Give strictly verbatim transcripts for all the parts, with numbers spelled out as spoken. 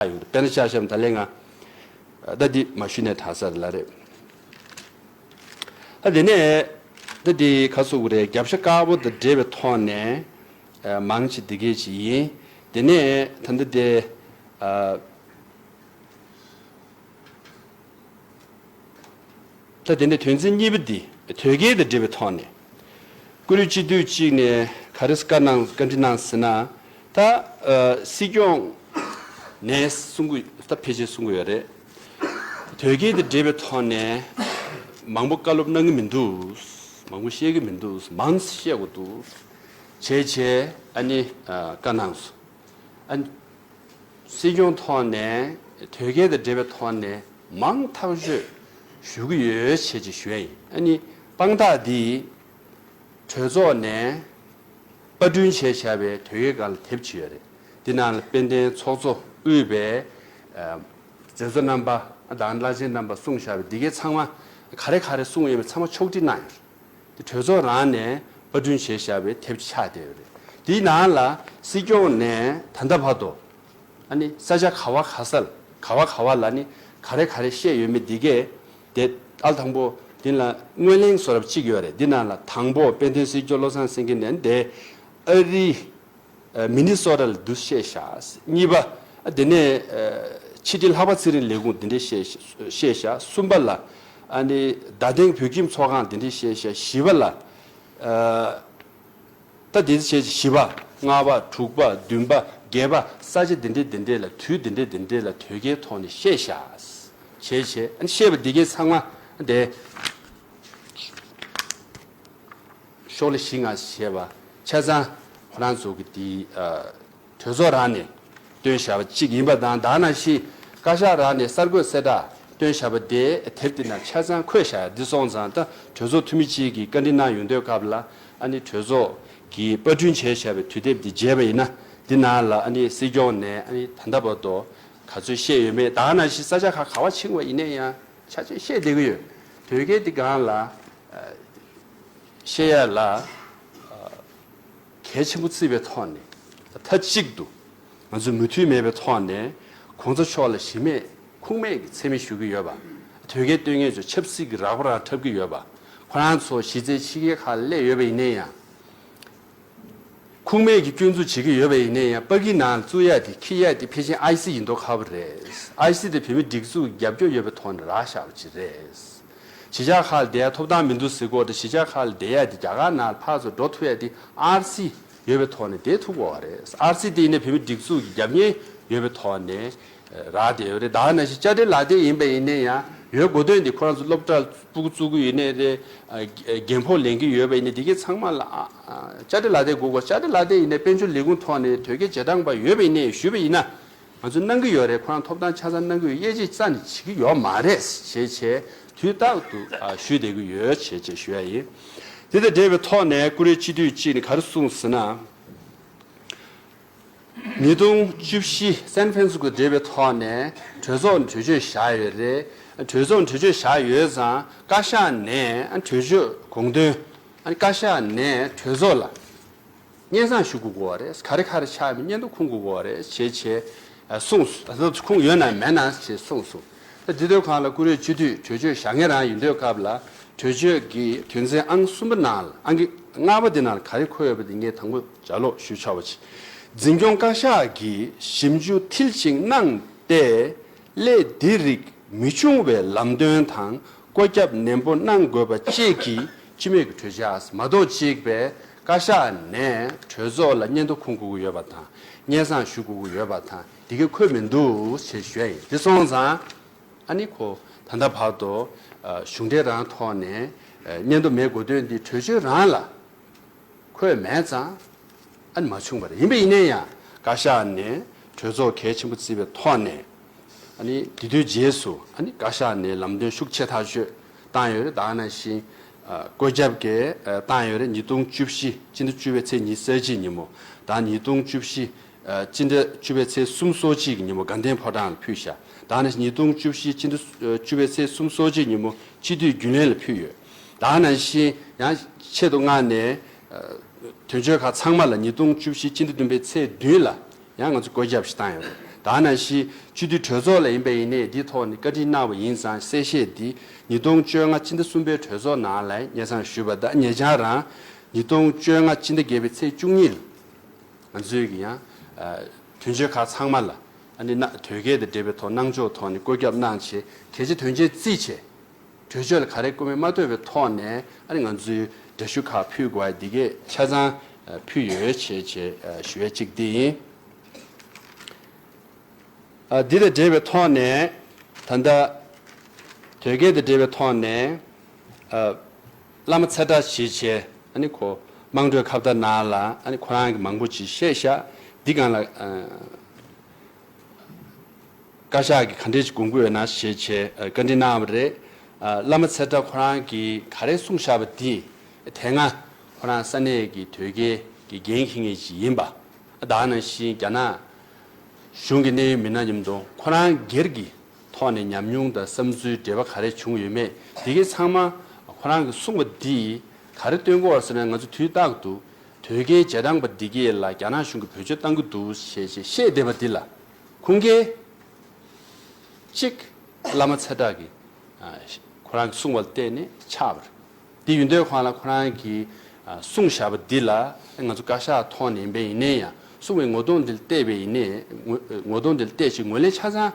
ཡོང་འདུག་དཔེར་ན་ཆ་བཞག་ན་ད་ལན་ང་ད་འདི་མ་ཞུས་ནས་དྲག་ས་རེད་ལ་རེད། ད་དེ་ནས་ད་འདི་ག་སོགས་རེད། རྒྱབ་ཤ་དཀར་པོ་དང་འབྲེལ་བའི་ཐོག་ནས་མང་ཆེ་འདི་གས་ཅིག་ཡིན། དེ་ནས་ད་འདི་དེ། ད་དེ་འདྲའི་དོན་ཚན་གཉིས་པ་འདི་དོལ་རྒྱལ་དང་འབྲེལ་བའི་ཐོག་ནས། བཀུར་འོས་སྤྱི་འཐུས་གཅིག་ནས་ག་རེ་བཀའ་གནང་བཀའ་འདྲི་གནང་ཟེར་ན། ད་ཨ་སྲིད་སྐྱོང་ནས་གསུང་གི་ད་ཕལ་ཆེར་གསུང་གི་ཡོད་རེད། དོལ་རྒྱལ་དང་འབྲེལ་བའི་ཐོག་ནས་མང་པོ་བཀའ་སློབ་གནང་གི་མི་འདུག་མང་པོ་བཤད་གི་མི་འདུག་མང་ཙམ་བཤད་དགོས་འདུག་བྱས་བྱས་ཨ་ནི་ཨ་བཀའ་གནང་སོང་། ཨ་ནི་སྲིད་སྐྱོང་ཐོག་ནས་དོལ་རྒྱལ་དང་འབྲེལ་བའི་ཐོག་ནས་མང་ཐག་ཆོད་ཞུ་གི་ཡོད་བྱས་ཅིག་ཞུ་ཡ་ཡིན། ཨ་ནི་དཔང་རྟགས་འདི་གྲོས་ཚོགས་ནས་པར་སྐྲུན་བྱས་བཞག་པའི་དོལ་རྒྱལ་སྒང་ལ་དེབ་ཅིག་ཡོད་རེད། འདི་ནང་ལ་དཔལ་ལྡན་ཚོགས་གཙོ་དབུས་པའི་ཨ་མཛད་གཙོ་རྣམ་པ་དང་བླ་ཆེན་རྣམ་པ་གསུངས་བཞག་པའི་འདི་གའི་ཚང་མ་ག་རེ་ག་རེ་གསུངས་ཡོད་མེད་ཚང་མ་ཕྱོགས་སྒྲིག་གནང་ཡོད་རེད། དེ་གྲོས་ཚོགས་རང་ནས་པར་སྐྲུན་བྱས་བཞག་པའི་དེབ་ཆགས་བསྡད་ཡོད་རེད། དེའི་ནང་ལ་སྲིད་སྐྱོང་ནས་ད་ལྟ་བར་དུ་ཨ་ནི་ས་ཆ་ག་བ་ག་ས་ལ་ག་བ་ག་བ་ལ་ནི་ག་རེ་ག་རེ་བཤད་ཡོད་མེད་འདི་གས་དེ་ཨ་དང་པོ་འདི་ལ་སྔོན་གླེང་བཟོ་འདྲ་གཅིག་ཡོད་རེད། འདི་ནང་ལ་དང་པོ་དཔལ་ལྡན་སྲིད་སྐྱོང་བློ་བཟང་སེང་གེ་ནས་དེ་ཨ་རི། ཨ་མི་ནི་སོ་ཊ་ལ་འདུག་བཤད་བཞག་གཉིས་པ། ཨ་དེ་ནས་ཨ་ཕྱི་དྲིལ་ལྷག་པ་ཚེ་རིང་ལས་ཁུངས་འདི་འདྲས་བཤད་བཤད་བཞག་གསུམ་པ་ལ་ཨ་ནི་རྡ་སྟེང་བོད་ཁྱིམ་ཚོགས་ཁང་འདི་འདྲས་བཤད་བཞག་བཞི་པ་ལ་ཨ་ད་དེ་བྱས་བཞི་པ། ལྔ་པ། དྲུག་པ། བདུན་པ། བརྒྱད་པ། ས་ཆ་འདི་འདྲས་འདི་འདྲས་ལ་དུས་འདི་འདྲས་འདི་འདྲས་ལ་དོལ་རྒྱལ་ཐོག་ནས་བཤད་བཞག་བྱས་བྱས་ཨ་ནི་བཤད་པ་འདི་གའི་ཚང་མ་དེ། ཤོག་ལྷེ་བཞི་ལྔ་ཞེས་པ་ཆ་ཚང་ཁོ་རང་ཚོ་གི་དེ་ཨ་གྲོས་ཚོགས་རང་ནས་བཏོན་བཞག་པ་གཅིག་ཡིན་པ་དང་། ད་ནང་བཞིན་བཀའ་ཤག་རང་ནས་གསར་འགོད་གསལ་བསྒྲགས་བཏོན་བཞག་པ་དེ་དེབ་དེ་ནང་ཆ་ཚང་འཁོད་བཞག་འདི་སོང་ཙང་ད་གྲོས་ཚོགས་འཐུས་མི་གཅིག་གིས་བཀའ་འདྲི་གནང་ཡོང་དུས་སྐབས་ལ་ཨ་ནི་གྲོས་ཚོགས་ཀྱིས་པར་སྐྲུན་བྱས་བཞག་པའི་དུས་དེབ་འདི་མཇལ་བ་ཡིན་ན། འདི་ནང་ལ་ཨ་ནི་སྲིད་སྐྱོང་ནས་ཨ་ནི་ད་ལྟ་བར་དུ་ག་ཚོད་བཤད་ཡོད་མེད། ད་ནང་བཞིན་ས་ཆ་ཁག་ག་བ་ཕྱིན་པ་ཡིན་ན་ཡང་ཆ་ཆེ་བཤད་བསྡད་ཀྱི་ཡོད། དོལ་རྒྱལ་འདི་སྒང་ལ་ཨ་བཤད་ཡ་ལ་ཨ་གལ་ཆེན་པོ་བརྩིས་པའི་ཐོག་ནས་མཐའ་གཅིག་ཏུ་ང་ཚོས་མོས་མཐུན་མེད་པའི་ཐོག་ནས་གོང་ས་མཆོག་ལ་གཞི་མེད་ཁུངས་མེད་ཀྱི་མཚན་སྨད་ཞུ་གི་ཡོད་པ། དོལ་རྒྱལ་སྟོན་མཁན་ཚོས་ཆབ་སྲིད་ཀྱི་རགས་པ་རང་འཁྲབ་ཀྱི་ཡོད་པ། ཁོ་རང་ཚོ་གཞི་རྩའི་ཕྱི་རྒྱལ་ཁག་ལ་སླེབས་ཡོད་པ་ཡིན་ན་ཡང་། ཁུངས་མེད་ཀྱི་སྐྱོན་འཛུགས་བྱེད་ཀྱི་ཡོད་པ་ཡིན་ན་ཡང་། ཕ་གི་ནང་བཙུགས་ཡ་དེ་འཁྱེར་ཡ་དེ་ཕལ་ཆེར་ཨའི་སི་ཡིན་མདོག་ཁ་པོ་རེད། ཨའི་སི་དེ་བོད་མི་སྒྲིག་འཛུགས་རྒྱབ་སྐྱོར་ཡོད་པའི་ཐོག་ནས་རག་བཞག་པ་ཅིག་རེད། གཞིས་ཆགས་ཁག་ལ་བསྡད་ཡ་ཐོབ་ཐང་མི་འདུག་ཟེར་གོ་དེ། གཞིས་ཆགས་ཁག་ལ་བསྡད་ཡ་དེ་རྒྱ་གར་ནང་ལ་ཕར་ཚུར་འགྲོ་ཐུབ་ཡ་དེ་ཨར་སི་ཡོད་པའི་ཐོག་ནས་བསྡད་ཐུབ་དགོས་པ་རེད། ཨར་སི་དེ་ཡིན་ན་བོད་མི་སྒྲིག་འཛུགས་ཀྱི་རྒྱབ་གཉེར་ཡོད་པའི་ཐོག་ནས་རག་བསྡད་ཡོད་རེད། ད་ནང་བཞིན་དཔྱ་ཁྲལ་ལག་དེབ་ཡིན་པ་ཡིན་ན་ཡང་ཡོད་དགོས་དོན་དེ་ཁོ་རང་ཚོ་སློབ་གྲྭ་སྤུ་གུ་བཙུགས་ཀྱི་ཡོད་ནའི་རེད། ཨ་རྒན་ཕོགས་ལེན་གྱི་ཡོད་པ་ཡིན་ནའི་དེ་གའི་ཚང་མ་ལ་ཨ་ཨ་དཔྱ་ཁྲལ་ལག་དེབ་དགོས་དགོས། དཔྱ་ཁྲལ་ལག་དེབ་ཡིན་ནའི་དཔལ་འབྱོར་ལས་ཁུངས་ཐོག་ནས་དོལ་རྒྱལ་རྗེས་འབྲང་པ་ཡོད་པ་ཡིན་ནའི་ཞུས་པ་ཡིན་ན། ང་ཚོས་གནང་གི་ཡོད་རེད། ཁོ་རང་ཐོབ་ཐང་ཆ་ཚང་གནང་གི་ཡོད། དབྱེ་འབྱེད་རྩ་ནས་བྱེད་ཀྱི་ཡོད་མ་རེད་ཞེས་བྱས་དུས་རྟག་ཏུ་ཨ་ཞུས་བསྡད་ཀྱི་ཡོད་ཞེས་བྱས་ཞུ་ཡ་ཡིན། དེ་དང་འབྲེལ་བའི་ཐོག་ནས་བཀུར་འོས་སྤྱི་འཐུས་གཅིག་ནས་ག་རེ་གསུངས་ཟེར་ན། ཉིས་སྟོང་བཅུ་བཞི་སན་ཧྥ་རན་སི་ཀོ་འབྲེལ་བའི་ཐོག་ནས་གྲོས་ཚོགས་ནས་གྲོས་ཆོད་བཞག་ཡོད་རེད། གྲོས་ཚོགས་ནས་གྲོས་ཆོད་བཞག་ཡོད་ཙང་བཀའ་ཤག་ནས་གྲོས་ཆོད་དགོངས་དོན་བཀའ་ཤག་ནས་གྲོས་ཚོགས་ལ་སྙན་སེང་ཞུ་དགོས་ཀྱི་ཡོད་རེད། ག་རེ་ག་རེ་ཆགས་མིན་སྙན་ཐོ་ཁུངས་དགོས་ཀྱི་ཡོད་རེད་ཞེས་བྱས་གསུངས། ཁུངས་ཡོད་ན་མེད་ན་ཞེས་གསུངས་སོང་། ད་འདི་དུས་སྒང་ལ་བཀུར་འོས་སྤྱི་འཐུས་གྲོས་ཆོད་བཞག་མཁན་རང་ཡིན་དུས་སྐབས་ལ་གྲོས་ཆོད་ཀྱི་དོན་ཚན་ཨང་གསུམ་པ་ནང་ལ་ཨང་ཀི་ལྔ་པ་འདི་ནང་ལ་ག་རེ་འཁོད་ཡོད་པ་འདི་ངས་དང་པོ་ལྗགས་ཀློག་ཞུ་ཆོག་པ་ཅིག་འཛིན་སྐྱོང་བཀའ་ཤག་གིས་ཞིབ་འཇུག་མཐིལ་ཕྱིན་གནང་སྟེ། སླད་འདི་རིགས་མི་འབྱུང་བའི་ལམ་སྟོན་དང་བཀོད་ཁྱབ་ནན་པོ་གནང་དགོས་པ་བཅས་ཀྱི་སྤྱི་མོས་ཀྱི་གྲོས་འཆར་མ་གཏོགས་གཅིག་པའི་བཀའ་ཤག་ནས་གྲོས་ཚོགས་ལ་སྙན་ཐོ་ཁུངས་དགོས་ཀྱི་ཡོད་པ་དང་། སྙན་སེང་ཞུ་དགོས་ཀྱི་ཡོད་པ་དང་། འདི་གའི་འཁོད་མི་འདུག་ཅེས་ཞུ་ཡ་ཡིན། དེ་སོང་ཙང་ཨ་ནི་ཁོ་ད་ལྟ་བར་དུ་ཨ་གཞུང་འབྲེལ་རང་ཐོག་ནས་ཨ་སྙན་ཐོ་མེད་དགོས་དོན་འདི་གྲོས་ཆོད་རང་ལ་འཁོད་མེད་ཙང་ཨ་ནི་མ་བྱུང་བ་རེད། ཡིན་པ་ཡིན་ན་ཡང་བཀའ་ཤག་ནས་གྲོས་ཚོགས་གལ་ཆེན་པོ་བརྩིས་པའི་ཐོག་ནས་ཨ་ནི་དེ་དུས་རྗེས་སུ་ཨ་ནི་བཀའ་ཤག་ནས་ལམ་སྟོན་ཤུགས་ཆེ་ཐག་ཆོད་བཏང་ཡོད་རེད། ད་ག་ནང་བཞིན་ཨ་བཀོད་ཁྱབ་ཀྱིས་ཨ་བཏང་ཡོད་རེད། ཉིས་སྟོང་བཅུ་བཞི་སྤྱི་ཟླ་བཅུ་པའི་ཚེས་ཉི་ཤུ་རྩ་གཅིག་ཉིན་མོ་དང་། ཉིས་སྟོང་བཅུ་བཞི་ཨ་སྤྱི་ཟླ་བཅུ་པའི་ཚེས་སུམ་ཅུ་སོ་གཅིག་གི་ཉིན་མོ་དགའ་ལྡན་ཕོ་བྲང་ལ་ཕུལ་བཞག་ད་ག་ནང་བཞིན་ཉིས་སྟོང་བཅུ་བཞི་སྤྱི་ཟླ་བཅུ་པའི་ཚེས་སུམ་ཅུ་སོ་གཅིག་ཉིན་མོ་སྤྱི་འཐུས་རྒྱུན་ལས་ལ་ཕུལ་ཡོད། ད་ག་ནང་བཞིན་ཡང་ཆེད་དུ་མངགས་ནས་ཨ་དོན་གཅོད་ཁག་ཚང་མ་ལ་ཉིས་སྟོང་བཅུ་བཞི་སྤྱི་ཟླ་བདུན་པའི་ཚེས་བདུན་ལ་ཡང་ང་ཚོ་བཀོད་ཁྱབ་ཞིག་བཏང་ཡོད་རེད། ད་ནང་བཞིན་སྤྱི་འཐུས་གྲོས་ཚོགས་ལ་ཡིན་པ་ཡིན་ནའི་འདིའི་ཐོག་ནས་བཀའ་འདྲི་གནང་བ་ཡིན་ཙང་གསལ་བཤད་འདི་ཉིས་སྟོང་བཅོ་ལྔ་སྤྱི་ཟླ་གསུམ་པའི་གྲོས་ཚོགས་ནང་ལ་སྙན་སེང་ཞུས་པ་དང་ཉེ་ཆར་རང་ཉིས་སྟོང་བཅོ་ལྔ་སྤྱི་ཟླ་བརྒྱད་པའི་ཚེས་བཅུ་གཉིས་ལ་ང་ཚོའི་གི་ཡང་དོན་གཅོད་ཁག་ཚང་མ་ལ་ཨ་ནི་དོལ་རྒྱལ་དང་འབྲེལ་བའི་ཐོག་གནང་ཕྱོགས་ཐོག་ནས་བཀོད་ཁྱབ་གནང་བྱས་གལ་ཆེ་དོན་ཆེན་བརྩིས་བྱས། གྲོས་ཆོད་ལ་ག་རེ་བཀོད་མིན་མ་ཐོས་པའི་ཐོག་ནས་ཨ་ནི་ང་ཚོའི་འདྲ་ཞུ་ཁག་ཕུལ་དགོས་པ་འདི་གས་ཆ་ཚང་ཕུལ་ཡོད་བྱས་བྱས་ཞུ་ཡ་གཅིག་འདི་ཡིན། འདི་དང་འབྲེལ་བའི་ཐོག་ནས་ད་ལྟ་དོལ་རྒྱལ་དང་འབྲེལ་བའི་ཐོག་ནས་བླ་མ་ཚེ་བཀྲ་ཞེས་བྱས་ཨ་ནི་ཁོ་དམངས་ཁྲོད་ཁ་བརྡ་ནང་ལ་ཨ་ནི་ཁོ་རང་གི་མང་པོ་ཅིག་བཤད་ཤག་འདི་སྒང་ལ། བཀའ་ཤག་གིས་ག་འདྲས་ཀྱི་དགོངས་པ་ཡོད་ན་ཞེས་བྱས་བཀའ་འདྲི་གནང་བ་རེད། བླ་མ་ཚེ་བཀྲ་ཁོ་རང་གིས་ག་རེ་གསུངས་བཞག་པ་འདི་དེ་སྔ་ཁོ་རང་ས་གནས་ཀྱི་དོལ་རྒྱལ་གྱི་འགན་འཁྱེར་མཁན་ཞིག་ཡིན་པ། ད་ནང་བཞིན་རྒྱ་ནག་གཞུང་གི་གནད་ཡོད་མི་སྣ་མཉམ་དུ་ཁོ་རང་སྒེར་གྱི་ཐོག་ནས་ཉམས་མྱོང་དང་བསམ་ཚུལ་འབྲེལ་བ་ག་རེ་བྱུང་ཡོད་མེད་དེ་གའི་ཚང་མ་ཁོ་རང་གིས་གསུངས་པ་འདི་ག་རེ་སྟོན་གྱི་ཡོད་ཟེར་ན་ང་ཚོ་དུས་རྟག་ཏུ་དོལ་རྒྱལ་རྗེས་འབྲང་པ་འདི་གས་ལ་རྒྱ་ནག་གཞུང་གིས་བེད་སྤྱོད་བཏང་གི་འདུག་ཞེས་བཤད་བསྡད་པ་འདི་ལ། ཁུངས་སྐྱེལ། གཅིག་བླ་མ་ཚེ་བཀྲ་གིས་ཁོ་རང་གིས་གསུངས་པ་ལ་བརྟེན་ནས་ཆགས་པ་རེད། དེ་ཡིན་དུས་གང་ལ་ཁོ་རང་གིས་གསུངས་བཞག་པ་འདི་ལ་ང་ཚོ་བཀའ་ཤག་ཐོག་ནས་ཡིན་པས་ཡིན་ནའི་ཡང་གསུངས་པའི་ངོ་གདོང་འདི་ལ་བལྟས་པས་ཡིན་ནའི་ངོ་གདོང་འདི་ལ་བལྟས་ཤིག་ངོས་ལེན་ཆ་ཚང་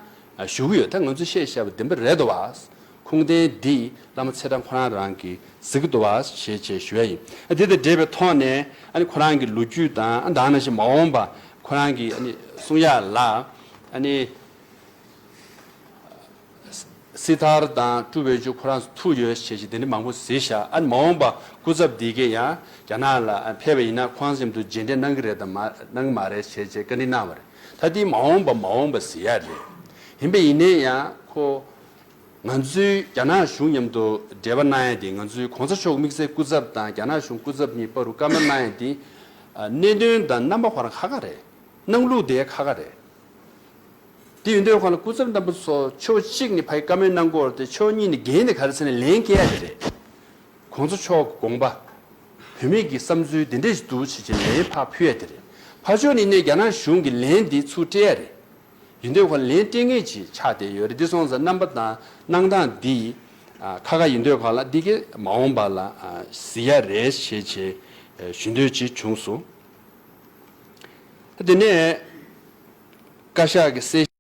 ཞུ་གི་ཡོད། ད་ང་ཚོས་བཤད་བཞག་པ་བདེན་པ་རེད་དོ་བ། ཁུངས་ལྡན་འདི་བླ་མ་ཚེ་བཀྲ་ཁོ་རང་རང་གིས་གཟིགས་ཀྱི་འདུག་བ་ཞེས་བྱས་ཞུ་ཡ་ཡིན། ཨ་དེ་དང་འབྲེལ་བའི་ཐོག་ནས་ཨ་ནི་ཁོ་རང་གི་ལོ་རྒྱུས་དང་ཨ་ད་ནང་བཞིན་མ་འོངས་པ་ཁོ་རང་གི་ཨ་ནི་གསུང་ཡ་ལ་ཨ་ནི་སྲི་ཐར་དང་ཀྲུའུ་ཝེ་ཆུན་ཁོ་རང་ཚོ་ཐུག་ཡོད་ཞེས་བྱས་དེ་འདྲ་མང་པོ་གཟིགས་ཤག་ཨ་ནི་མ་འོངས་པ་སྐུ་ཚབ་འདི་གས་ཡང་རྒྱ་ནག་ལ་ཕེབས་པ་ཡིན་ན་ཁོང་མཉམ་དུ་མཇལ་འཕྲད་གནང་གི་རེད་དམ་མ་གནང་གི་མ་རེད་ཞེས་བྱས་བཀའ་འདྲི་གནང་བ་རེད། ད་དེ་མ་འོངས་པ་མ་འོངས་པ་གཟིགས་ཡ་རེད། ཡིན་པས་ཡིན་ནའི་ཡང་ཁོ། ང་ཚོའི་རྒྱ་ནག་གཞུང་མཉམ་དུ་འབྲེལ་བ་གནང་ཡ་དེ་ང་ཚོའི་གོང་ས་མཆོག་དམིགས་བསལ་སྐུ་ཚབ་དང་རྒྱ་ནག་གཞུང་སྐུ་ཚབ་གཉིས་བར་དུ་བཀའ་མོལ་གནང་ཡ་དེ་གནད་དོན་དང་རྣམ་པ་ཁོ་རང་ཁག་ཁག་རེད། གནང་ལུགས་དེ་ཁག་ཁག་རེད། དེ་ཡིན་དུས་ཁོ་ན་སྐུ་ཚབ་རྣམ་པ་ཚོ་ཕྱོགས་གཅིག་ནས་ཕ་གི་བཀའ་མོལ་གནང་དགོས་རེད་དེ་ཕྱོགས་གཉིས་ནས་འགན་དེ་ག་རེ་ཟེར་ན་ལན་སྐྱེལ་ཡ་དེ་རེད། གོང་ས་མཆོག་གི་དགོངས་པ། བུད་མེད་ཀྱི་བསམ་ཚུལ་དེ་འདྲས་ཞིག་འདུག་ཅེས་ཀྱི་ལན་ཕར་ཕུལ་ཡ་དེ་རེད། ཕར་ཕྱོགས་ནས་ནས་རྒྱ་ནག་གཞུང་གི་ལན་འདི་ཚུར་སྤྲད་ཡ་རེད། ཡིན་དུས་ཁོ་ལན་སྤྲད་མཁན་ཅིག་ཆགས་བསྡད་ཡོད་རེད། འདི་སོང་ཙང་རྣམ་པ་དང་གནང་སྟངས་འདི་ཁ་ཁ་ཡིན་དུས་ཁོ་ལ་འདི་གས་མ་འོངས་པ་ལ་གཟིགས་ཡ་རེད་ཞེས་བྱས་ཞུ་འདོད་ཅིག་བྱུང་སོང་། དེ་ནས་བཀའ་ཤག་གི་གསལ་